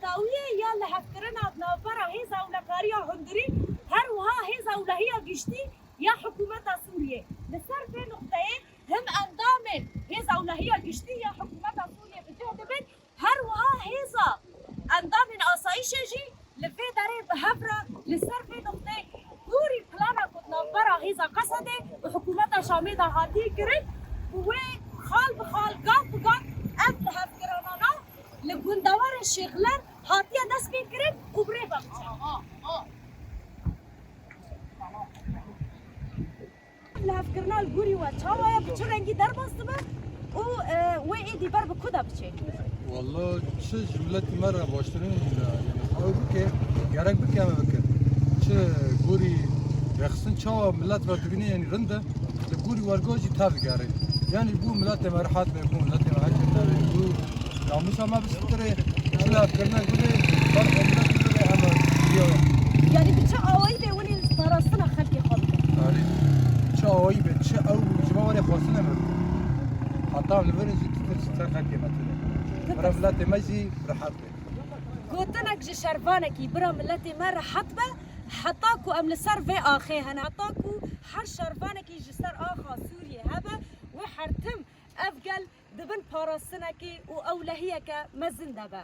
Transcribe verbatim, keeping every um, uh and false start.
Dawiyê ya lihevkirina di navbera Hêza Ewlekariya Hundirî, her wiha Hêza Ewlehiya Giştî ya Hikûmeta Sûriyê. Li ser vê nuqteyê him endamên Hêza Ewlehiya Giştî ya Hikûmeta Sûriyê bi cih dibin, her wiha hêza endamên asayîşê jî li vê derê bi hev re li ser vê nuqteyê gorî plana ku di navbera Hêza Qesedê û Hikûmeta Şamê de hatiye kirin û wê xal bi xal, gav bi gav ev lihevkiranana li gundewarên Şêxler hatiye destpêkirin û bi rê ve biçe. Lihevkirina li gorî we çawa ye, bi çi rengî derbas dibe û, e, wê êdî ber bi ku de biçe? Walla çi ji miletî me re baştirîn, e, ew bike, gerek bike em ê bikin. Çi gorî rêxistin çawa milet re dibîne, yanî rind e, li gorî wergo jî tev digere. Yanî bû miletê me rehet be, bû miletê me heçê nebe, bû namûsa me bisitirê, çi lihevkirina gurê, ber xwe miletê bide, em ê, yanî bi çi awayî be winê parastina xelkê xwe bikin? Yanî çi awayî be, çi ew ji me were xwestin em ê bikin. Heta em li vir in jî tu tir ji ser xelkê me tune. Bira miletê me jî rehet be. Gotinek ji şervanekî, bira miletê me rehet be, heta ku em li ser vê axê hene, heta ku her şervanekî ji ser axa Sûriyê hebe, wê her tim ev gel di bin parastinekê û ewlehiyeke mezin de be.